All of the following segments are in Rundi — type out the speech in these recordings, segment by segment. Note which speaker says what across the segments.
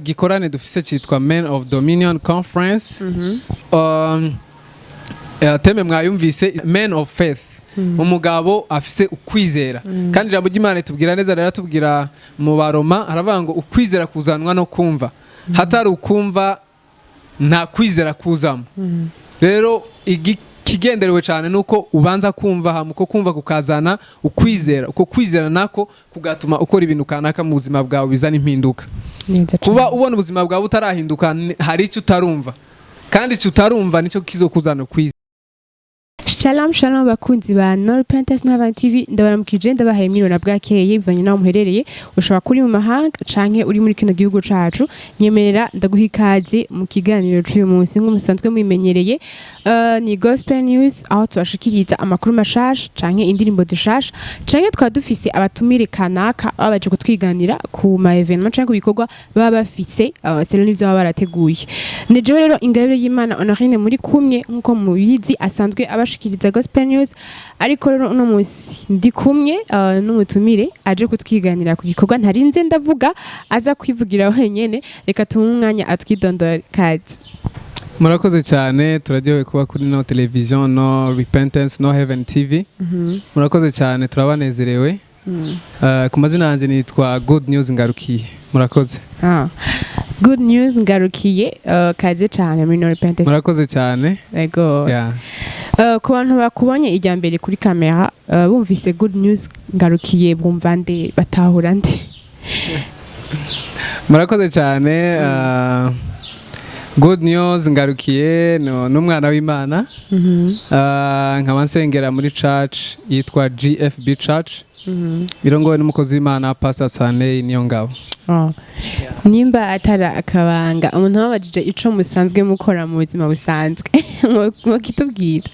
Speaker 1: Gikorane dufise cyitwa Men of Dominion Conference. Thème mwayumvise, Men of Faith, umugabo afise ukwizera. Kandi ijambo ry'Imana ritubwira neza rero, tubwira mu Baroma, haravuga ngo ukwizera kuzanwa no kumva. Hatari ukumva, nta kwizera kuzamo. Rero ikigenderewe cyane nuko ubanza kumva, hama uko kumva kukazana ukwizera, uko kwizera nako kugatuma ukora ibintu kanaka mu buzima bwawe bizana impinduka.
Speaker 2: Neza.
Speaker 1: Kuba
Speaker 2: cane.
Speaker 1: ubona ubuzima bwawe butarahinduka, hari icyo utarumva, kandi icyo utarumva nicyo kizokuzana ukwizera.
Speaker 2: Shalom shalom, bakunzi ba No Repentance n'Abantu TV, ndabaramukije, ndabahaye mwiriwe na bwakeye bivanye n'aho muherereye. Ushobora kuri mu mahanga canke uri muri kino gihugu cacu. Nyemerera ndaguha ikaze mu kiganiro c'uyu munsi. Nk'uko musanzwe mubimenyereye, ni Gospel News, aho tubashikiriza amakuru mashasha canke indirimbo zishasha, canke twaba dufise abatumire kanaka baba baje kutwiganira ku ma événement canke ku bikorwa baba bafise, selon n'ivyo baba barateguye. Ni jewe rero Ingabire y'Imana Honorine muri kumwe, nk'uko mubizi, asanzwe abashikiriza Gospel News. Ariko rero uno munsi ndi kumwe n'umutumire aje kutwiganira ku gikorwa ntarinze ndavuga, aza kwivugira wenyene. Reka tumuhe umwanya atwidondore. Kazi.
Speaker 1: Murakoze cyane, turaryohewe kuba kuri no television No Repentance No Heaven TV. Murakoze cyane, turabanezerewe. Ku mazina yanjye nitwa Good News Ngarukiye. Murakoze.
Speaker 2: Ah. Good News Ngarukiye, kaze cyane muri No Repentance.
Speaker 1: Murakoze cyane.
Speaker 2: Yego.
Speaker 1: Yeah.
Speaker 2: Ku bantu bakubonye ijya mbere kuri kamera, bumvise Good News Ngarukiye, bumva nde? Batahura nde?
Speaker 1: Murakoze cyane. Good News Ngarukiye n'umwana w'Imana. Nkaba nsengera muri church yitwa GFB Church, irongowe n'umukozi w'Imana Pastor Sanley Niyongabo.
Speaker 2: Oh. Nimba atari akabanga, umuntu wabajije ico musanzwe mukora mu buzima busanzwe, mukitubwira?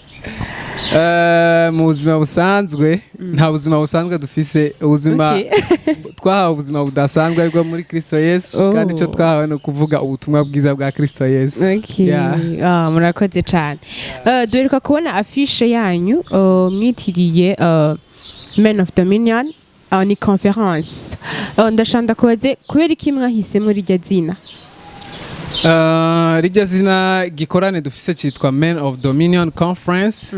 Speaker 1: Mu buzima busanzwe, nta buzima busanzwe dufise. Ubuzima twahawe, ubuzima budasanzwe aribwo muri Kristo Yesu.
Speaker 2: Oh.
Speaker 1: Kandi icyo twahawe ni ukuvuga ubutumwa bwiza bwa Kristo Yesu.
Speaker 2: Okay.
Speaker 1: Yeah.
Speaker 2: Ah, murakoze cyane. Duheruka kubona affiche yanyu mwitiriye Men of Dominion, ni conference. Ndashaka ndakubaze kubera iki mwahisemo rirya zina?
Speaker 1: Rijya zina, gikorane dufise cyitwa Men of Dominion Conference.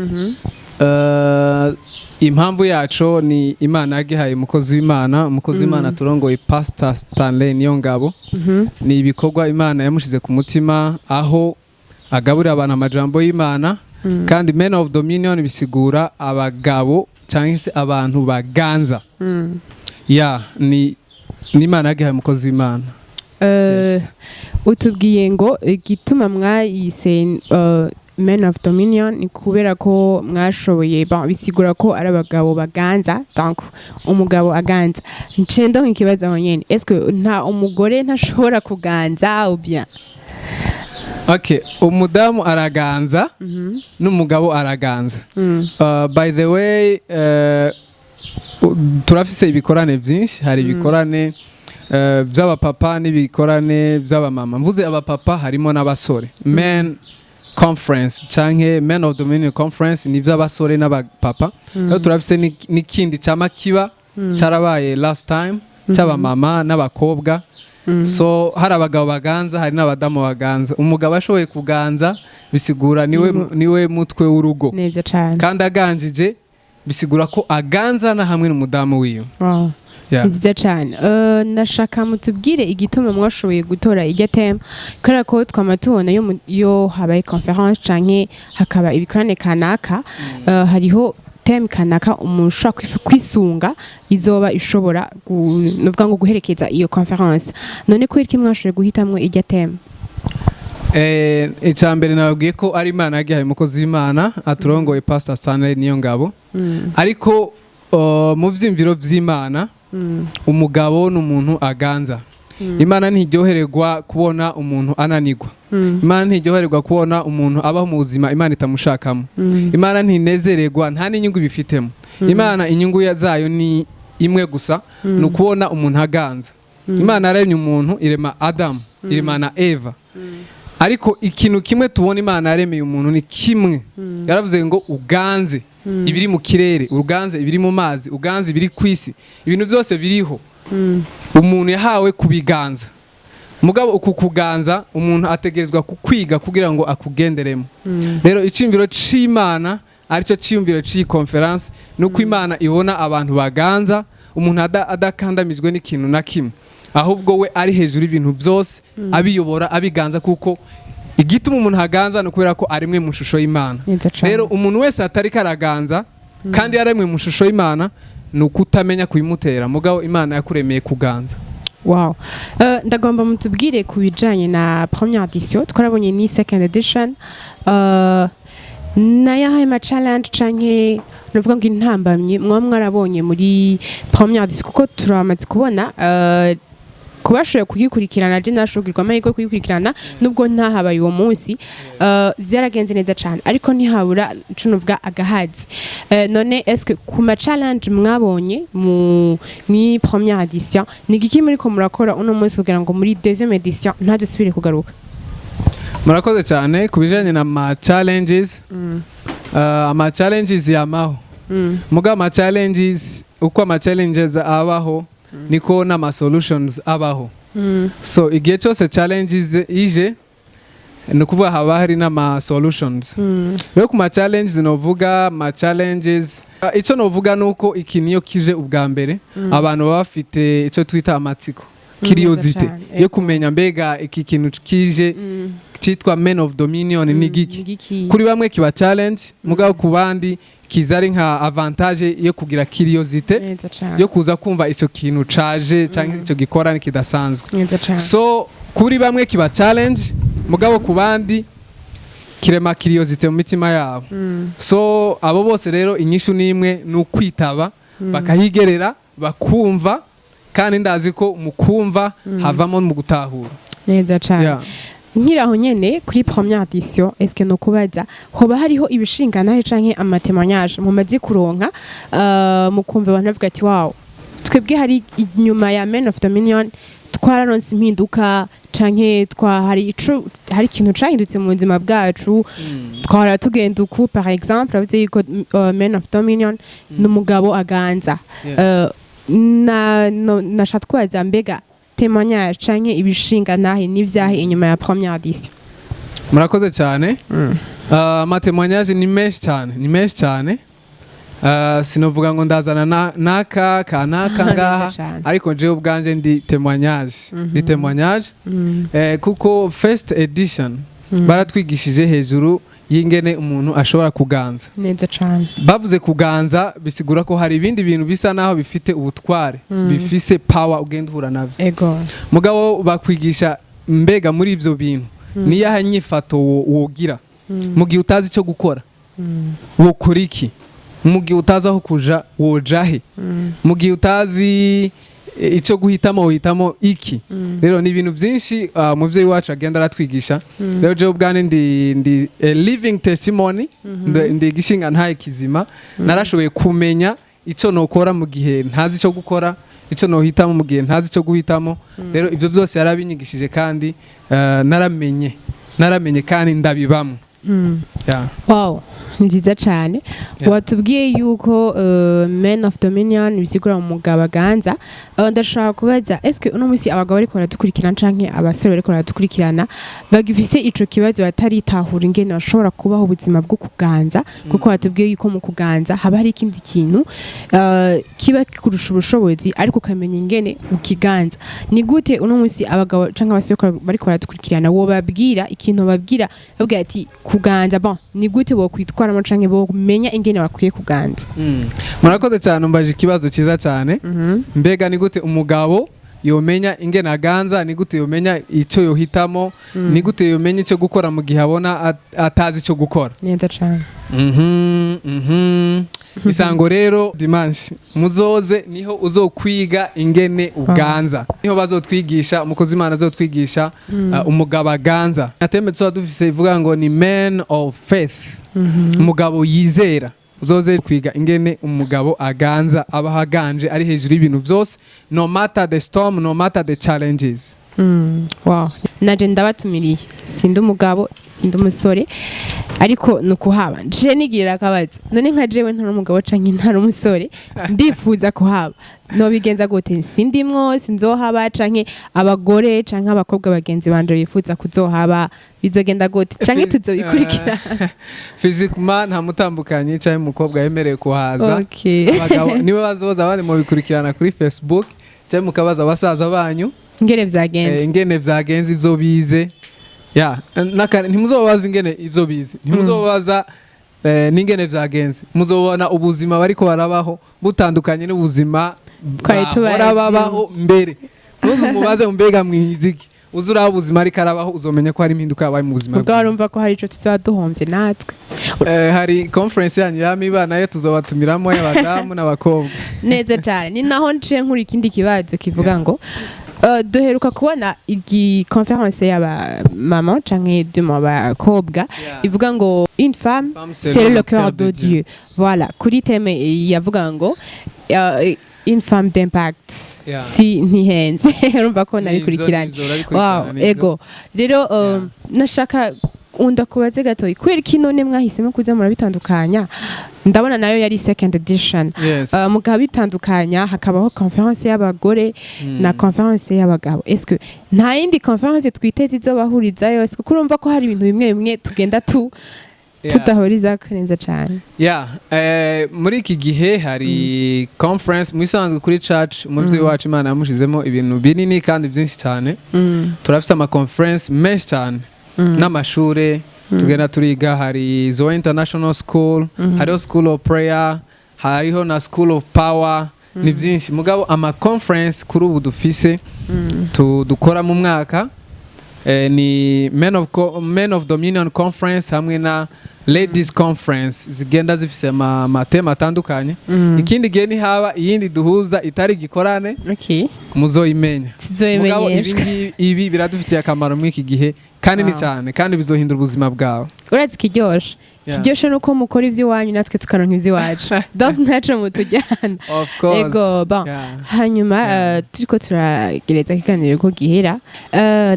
Speaker 1: Impamvu yaco ni Imana yagihaye umukozi w'Imana, umukozi w'Imana turongoye, Pastor Stanley Niyongabo. Ni ibikorwa Imana yamushize ku mutima, aho agaburira abantu amajambo y'Imana. Kandi Men of Dominion bisigura abagabo cyangwa se abantu baganza. Ya, ni Imana yagihaye umukozi w'Imana. Yes.
Speaker 2: Utubwiye ngo igituma mwayise Men of Dominion ni kubera ko mwashoboye, bon, bisigura ko ari abagabo baganza, donc umugabo aganza. Ncendo nk'ikibazo aho nyene, est-ce que nta umugore ntashobora kuganza ou bien?
Speaker 1: Okay, umudamu araganza n'umugabo araganza. By the way, turafise ibikorane byinshi. Hari ibikorane by'abapapa n'ibikorane by'abamama. Mvuze abapapa, harimo n'abasore. Men Conference canke Men of Dominion Conference ni iby'abasore n'abapapa. Rero turafise n'ikindi cyama kiba cyarabaye last time, cy'abamama n'abakobwa. So hari abagabo baganza, hari n'abadamu baganza. Umugabo ashoboye kuganza bisigura niwe mutwe w'urugo.
Speaker 2: Neza cane.
Speaker 1: Kandi aganjije bisigura ko aganzana hamwe n'umudamu wiwe.
Speaker 2: Wow.
Speaker 1: Yeah.
Speaker 2: Nziza cane. Ndashaka mutubwire igituma mwashoboye gutora irya thème, kubera ko twama tubona iyo habaye conference canke hakaba ibikorane kanaka, hariho thème kanaka umuntu ushobora kwisunga izoba ishobora nuvuga ngo guherekeza iyo conference. None kubera iki mwashoboye guhitamwo irya thème?
Speaker 1: Icya mbere nababwiye ko ari Imana yagihaye umukozi w'Imana aturongoye, Pastor Stanley Niyongabo. Ariko mu vyiyumviro vy'Imana, umugabo ni umuntu aganza. Imana ntiryohererwa kubona umuntu ananigwa. Imana ntiryohererwa kubona umuntu abaho mu buzima Imana itamushakamo. Imana ntinezererwa, nta n'inyungu ibifitemo. Imana inyungu zayo ni imwe gusa, ni ukubona umuntu aganza. Imana yaremye umuntu, irema Adamu, irema na Eva. Ariko ikintu kimwe tubona Imana yaremeye umuntu ni kimwe, yaravuze ngo uganze ibiri mu kirere, uganze ibiri mu mazi, uganze ibiri ku isi. Ibintu byose biriho, umuntu yahawe kubiganza. Mugabo uku kuganza, umuntu ategerezwa kukwiga kugira ngo akugenderemo. Rero iciyumviro c'Imana, aricyo ciyumviro c'iyi conference, ni uko Imana ibona abantu baganza, umuntu adakandamijwe n'ikintu na kimwe, ahubwo we ari hejuru y'ibintu byose, abiyobora, abiganza, kuko igituma umuntu aganza ni ukubera ko arimwe mu shusho y'Imana.
Speaker 2: Neza cane.
Speaker 1: Rero umuntu wese atari karaganza kandi yaremwe mu shusho y'Imana, ni ukutamenya kuyimutera. Mugabo Imana yakuremeye kuganza.
Speaker 2: Wow. Ndagomba mutubwire ku bijanye na première édition, twarabonye ni second edition. Nayahaye ma challenge canke nuvuga ngo intambamye mwaba mwarabonye muri première édition, kuko turamaze kubona kubashoboye kugikurikirana, je nashoboye amahirwe yo kugikurikirana nubwo ntahabaye uwo munsi, vyaragenze neza cane, ariko ntihabura ico nuvuga agahazi. None est-ce que ku ma challenge mwabonye mu muri première édition, ni igiki muriko murakora uno munsi kugira ngo muri deuxième édition ntadusubire kugaruka?
Speaker 1: Murakoze cyane. Ku bijanye na ma challenges, ama challenges yamaho. Mugabo ama challenges, uko ama challenges abaho, niko n'ama solutions abaho. So igihe cyose challenges ije, ni ukuvuga haba hari n'ama solutions. Rero ku ma challenges, novuga ama challenges, icyo novuga ni uko iki niyo kije ubwa mbere, abantu baba bafite icyo twita amatsiko, curiosité
Speaker 2: cane,
Speaker 1: yo kumenya mbega iki kintu kije cyitwa Men of Dominion ni giki.
Speaker 2: Giki?
Speaker 1: Kuri bamwe kiba challenge, mugabo ku bandi kiza ari nka avantage yo kugira curiosité
Speaker 2: neza cane
Speaker 1: yo kuza kumva ico kintu caje cyangwa ico gikorane kidasanzwe.
Speaker 2: Neza cane.
Speaker 1: So kuri bamwe kiba challenge, mugabo ku bandi kirema curiosité mu mitima yabo. So abo bose rero inyishu n'imwe, ni ukwitaba, bakahigerera, bakumva, kandi ndazi ko mu kumva havamo mu gutahura.
Speaker 2: Neza cane. Nkiraho nyene kuri première édition, est-ce que no kubaza hoba hariho ibishinganahe canke ama témoignage mumaze kuronka, mukumva abantu bavuga ati: "Wow, twebwe hari inyuma ya Men of Dominion twararonse impinduka," canke twa hari ico, hari ikintu cahindutse mu buzima bwacu, twahora tugenda uku? Par exemple, avuze yuko Men of Dominion ni umugabo aganza. Na no, nashaka kubaza mbega témoignage canke ibishingantahe n'ivyahe inyuma ya première édition?
Speaker 1: Murakoze cyane. Ama témoignage ni menshi cyane, ni menshi cyane. Sinovuga ngo ndazana naka kanaka ngaha,
Speaker 2: Neza cane.
Speaker 1: ariko jewe ubwanje ndi témoignage, ndi témoignage, kuko first edition baratwigishije hejuru y'ingene umuntu ashobora kuganza.
Speaker 2: Neza cane.
Speaker 1: Bavuze kuganza, bisigura ko hari ibindi bintu bisa naho bifite ubutware, bifise power, ugenda uhura navyo. Mugabo bakwigisha mbega muri ivyo bintu niyahe nyifato wogira mu gihe utazi icyo gukora, wokora iki mu gihe utazi aho kuja, woja he mu gihe utazi icyo guhitamo, wohitamo iki? Rero ni ibintu byinshi umuvyeyi wacu agenda aratwigisha. Rero jewe ubwane ndi a living testimony, ndi igishinga ntaye kizima. Narashoboye kumenya icyo nokora mu gihe ntazi icyo gukora, icyo nohitamo mu gihe ntazi icyo guhitamo. Rero ibyo byose yarabinyigishije, kandi naramenye kandi ndabibamo. Yeah.
Speaker 2: Wow, ni byiza cyane. Watubwiye yuko Men of Dominion bisigura umugabo aganza. Ndashaka kubaza, eske uno munsi abagabo bariko baradukurikirana canke abasore bariko baradukurikirana bagifise ico kibazo, bataritahura ingene bashobora kubaho ubuzima bwo kuganza, kuko watubwiye yuko mu kuganza haba hari ikindi kintu kiba kikurusha ubushobozi, ariko ukamenya ingene ukiganza, ni gute uno munsi abagabo canke abasore bariko baradukurikirana wobabwira ikintu, babwira babwira ati kuganza, bon, ni gute bokwitwaramo canke bomenya ingene bakwiye kuganza?
Speaker 1: Murakoze cyane, umbaje ikibazo cyiza cyane. Mbega ni gute umugabo yomenya ingene aganza? Ni gute yomenya icyo yohitamo? Ni gute yomenya icyo gukora mu gihe abona atazi icyo gukora?
Speaker 2: Neza cane.
Speaker 1: Isango rero dimanche muzoze, niho uzokwiga ingene uganza, niho bazotwigisha, umukozi w'Imana azotwigisha umugabo aganza. Na thème tuba dufise ivuga ngo ni Men of Faith, umugabo yizera. Uzoze kwiga ingene umugabo aganza, aba aganje, ari hejuru y'ibintu byose, no matter the storm, no matter the challenges.
Speaker 2: Wow. Naje ndabatumiriye, sindi umugabo, sindi umusore. Ariko ni ukuhaba nje nigirira akabazo: none nka jewe ntari umugabo canke ntari umusore, ndifuza kuhaba, nobigenza gute? Sindimwo, sinzohaba, canke abagore canke abakobwa bagenzi banje bifuza kuzohaba, bizogenda gute, canke tuzobikurikira?
Speaker 1: Physiquement, nta mutambukanyi canke umukobwa yemerewe kuhaza. Abagabo nibo bazoza, abandi mubikurikirana kuri Facebook cyangwa mukabaza abasaza banyu
Speaker 2: ingene vyagenze.
Speaker 1: Ingene vyagenze, ivyo bize. Ya, ntimuzobabaza ingene ivyo bize, ntimuzobabaza n'ingene vyagenze. Muzobona ubuzima bariko barabaho butandukanye n'ubuzima
Speaker 2: twari
Speaker 1: bahora
Speaker 2: tubazi.
Speaker 1: babaho mbere. Ntuze umubaze mbega mwiziki, uze uraba ubuzima ariko arabaho, uzomenya ko hari impinduka yabaye mu buzima
Speaker 2: Ubwo
Speaker 1: bwiwe.
Speaker 2: warumva ko hari ico tuzaba duhomvye natwe.
Speaker 1: Hari conference yanyu yamiba, nayo tuzobatumiramo, y'abadamu n'abakobwa.
Speaker 2: Neza cyane. Ni naho nce nkura ikindi kibazo kivuga ngo duheruka kubona igi conference y'aba mama canke duma abakobwa ivuga ngo "Une femme,
Speaker 1: Femme,
Speaker 2: c'est le cœur de Dieu". Voilà, kuri thème yavuga ngo "Une femme d'impact". Si ntihenze, urumva ko nabikurikiranye.
Speaker 1: Nivyo, urabikurikirana,
Speaker 2: Wow.
Speaker 1: nivyo.
Speaker 2: Ego rero, nashaka unda kubaze gatoyi: kubera iki none mwahisemo kuza murabitandukanya? Ndabona nayo yari second edition. Mukaba bitandukanya, hakabaho conference y'abagore na conference y'abagabo. Est-ce que nta yindi conference twiteze izobahurizayo? Est-ce que urumva ko hari ibintu bimwe bimwe tugenda tu tudahurizako neza cane?
Speaker 1: Yeah, muri iki gihe hari conference mu isanzwe kuri church. Umuvyeyi wacu, Imana yamushizemo ibintu binini kandi byinshi cyane. Turafise ama conference menshi cyane n'amashure tugenda turiga. Hari Zoe International School, hariho School of Prayer, hariho na School of Power, ni byinshi. Mugabo ama conference kuri ubu dufise dukora mu mwaka ni Men of Dominion Conference hamwe na Ladies Conference, zigenda zifise ama thème atandukanye. Ikindi gihe nihaba iyindi duhuza itari gikorane, muzoyimenya. Mugabo ibi
Speaker 2: Tuzobimenyeshwa.
Speaker 1: ngibi, ibi biradufitiye akamaro muri iki gihe kandi ni cyane, kandi bizohindura ubuzima bwawe.
Speaker 2: Urazi ikiryoshe? Ikiryoshe ni uko mukora ivy'iwanyu, natwe tukaronka ivy'iwacu, donc ntaco mutujyana.
Speaker 1: Of course.
Speaker 2: Ego, bon. Hanyuma turiko turagereza ikiganiro ko gihera,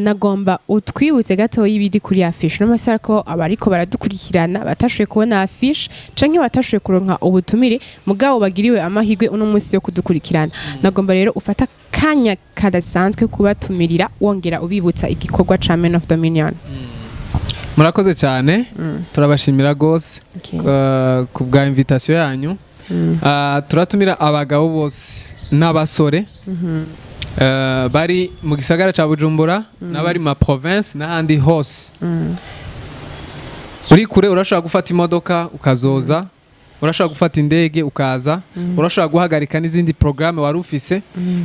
Speaker 2: nagomba utwibutse gatoya ibiri kuri affiche n'amasaha, ko abariko baradukurikirana batashoboye kubona affiche canke batashoboye kuronka ubutumire, mugabo bagiriwe amahirwe uno munsi yo kudukurikirana. Nagomba rero ufata kanya kadasanzwe kubatumirira, wongera ubibutsa igikorwa ca Men of Dominion.
Speaker 1: Murakoze cyane, turabashimira rwose ku bwa invitation yanyu. Turatumira abagabo bose n'abasore bari mu gisagara ca Bujumbura n'abari mu ma province n'ahandi hose. Uri kure urashobora gufata imodoka ukazoza, urashobora gufata indege ukaza, urashobora guhagarika n'izindi programme wari ufise,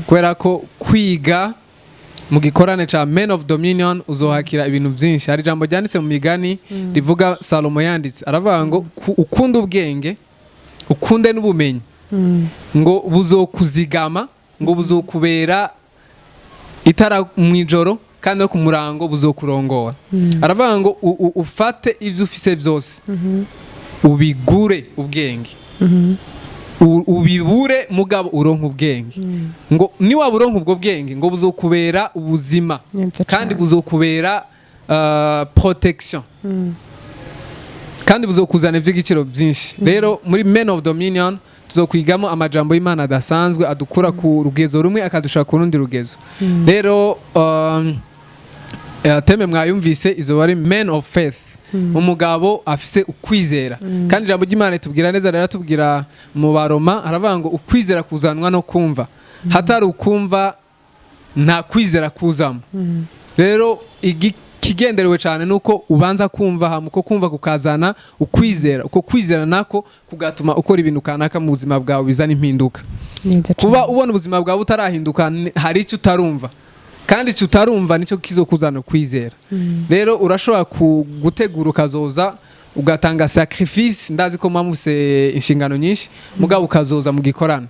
Speaker 1: kubera ko kwiga mu gikorane ca Men of Dominion uzohakira ibintu byinshi. Hari ijambo ryanditse mu Migani rivuga, Salomo yanditse, aravuga ngo ukunde ubwenge, ukunde n'ubumenyi, ngo buzokuzigama, ngo buzokubera itara mu ijoro, kandi no ku murango buzokurongora. Aravuga ngo ufate ibyo ufise byose ubigure ubwenge, ubibure, mugabo uronka ubwenge. Ngo niwaba uronka ubwo bwenge, ngo buzokubera ubuzima
Speaker 2: Neza
Speaker 1: kandi
Speaker 2: cane.
Speaker 1: buzokubera protection, kandi buzokuzana iby'igiciro byinshi. Rero muri Men of Dominion tuzokwigamo amajambo y'Imana adasanzwe adukura ku rugezo rumwe akadushaka ku rundi rugezo. Rero thème mwayumvise, izoba ari Men of Faith, umugabo afise ukwizera. Kandi ijambo ry'Imana ritubwira neza rero, atubwira mu Baroma, aravuga ngo ukwizera kuzanwa no kumva, hatari ukumva nta kwizera kuzamo. Rero ikigenderewe cyane nuko ubanza kumva, hama uko kumva kukazana ukwizera, uko kwizera nako kugatuma ukora ibintu kanaka mu buzima bwawe bizana impinduka.
Speaker 2: Neza
Speaker 1: Kuba
Speaker 2: cane.
Speaker 1: ubona ubuzima bwawe butarahinduka, hari icyo utarumva, kandi icyo utarumva nicyo kizokuzana ukwizera. Rero urashobora gutegura ukazoza, ugatanga sacrifice. Ndazi ko muba mufise inshingano nyinshi, mugabo ukazoza mu gikorano.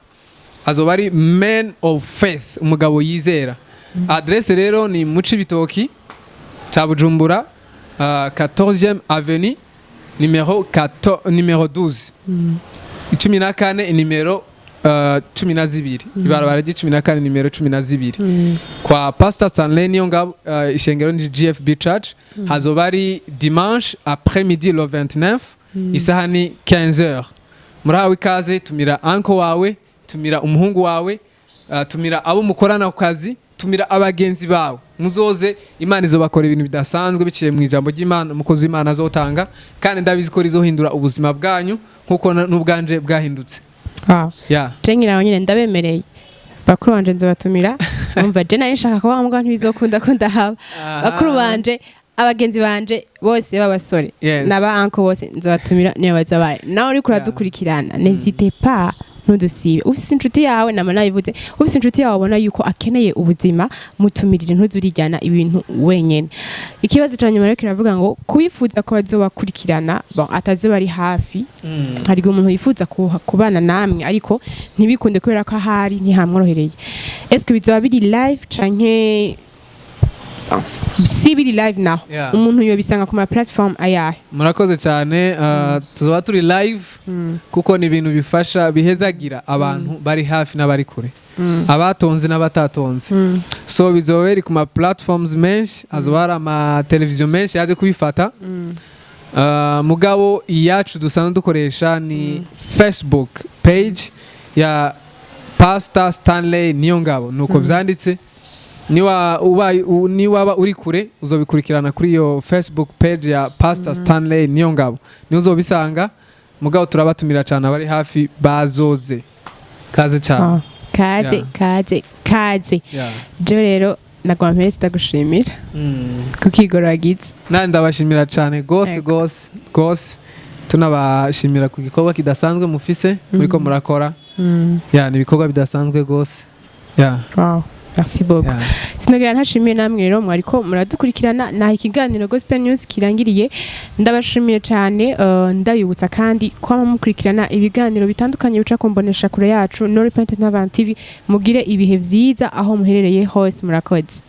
Speaker 1: Azoba ari Men of Faith, umugabo yizera. Adresse rero ni mu Cibitoki ca Bujumbura, 14e avenue, numéro 14, numéro 12, 14, nimero 12, ibarabara ry'14, nimero 12, kwa Pastor Stanley Niyongabo. Ishengero ni GFB Church. Hazoba ari dimanche après midi le 29, isaha ni 15h. Murahawe ikaze. Tumira uncle wawe, tumira umuhungu wawe, tumira abo mukorana ku kazi, tumira abagenzi bawe, muzoze. Imana izobakora ibintu bidasanzwe biciye mu ijambo ry'Imana umukozi w'Imana azotanga, kandi ndabizi ko rizohindura ubuzima bwanyu nkuko n'ubwanje bwahindutse. Yeah.
Speaker 2: Je ngira nyine ndabemereye, bakuru banje nzobatumira. Umva, je nari nshaka kuba mbwa, ntibizokunda ko ndahaba. Bakuru banje, abagenzi banje bose b'abasore n'aba uncle bose nzobatumira niyo bazabaye. Nawe uriko uradukurikirana, n'hésite pas, ntudusibe. Ufise inshuti yawe, nama nabivuze, ufise inshuti yawe ubona yuko akeneye ubuzima, mutumirire, ntuzurijyana ibintu wenyene. Ikibazo ca nyuma rero kiravuga ngo kubifuza ko bazobakurikirana, bon, atazoba ari hafi. Hari igihe umuntu yifuza kubana namwe ariko ntibikunde kubera ko ahari ntihamworohereye. Est-ce bizoba biri live canke? Ah, si biri live naho, umuntu yobisanga ku ma platform ayahe?
Speaker 1: Murakoze cyane. Tuzoba turi live kuko ni ibintu bifasha, bihezagira abantu bari hafi n'abari kure, abatonze n'abatatonze. So bizoba biri ku ma platforms menshi, hazoba hari ama televiziyo menshi yaje kubifata. Mugabo iyacu dusanzwe dukoresha ni Facebook page ya Pastor Stanley Niyongabo, nuko vyanditse. Niwa ubaye niwaba uri kure, uzobikurikirana kuri iyo Facebook page ya Pastor Stanley Niyongabo, niho uzobisanga. Mugabo turabatumira cyane, abari hafi bazoze. Kaze cyane.
Speaker 2: Ah, kaze. Kaze, kaze. Je rero nagwa mpere ndagushimira kukigoro wagize.
Speaker 1: Nandi ndabashimira cyane gose. Gose gose, tunabashimira ku gikorwa kidasanzwe mufise muriko murakora. Ya, ni ibikorwa bidasanzwe gose, ya.
Speaker 2: Wow. Merci beaucoup. Sinogira ntashimiye namwe rero mwariko muradukurikirana. Naho ikiganiro Gospel News kirangiriye, ndabashimiye cyane. Ndabibutsa kandi kwama mukurikirana ibiganiro bitandukanye bica ku mbonesha kure yacu No Repentance N'Abantu TV. Mugire ibihe vyiza aho muherereye hose. Murakoze.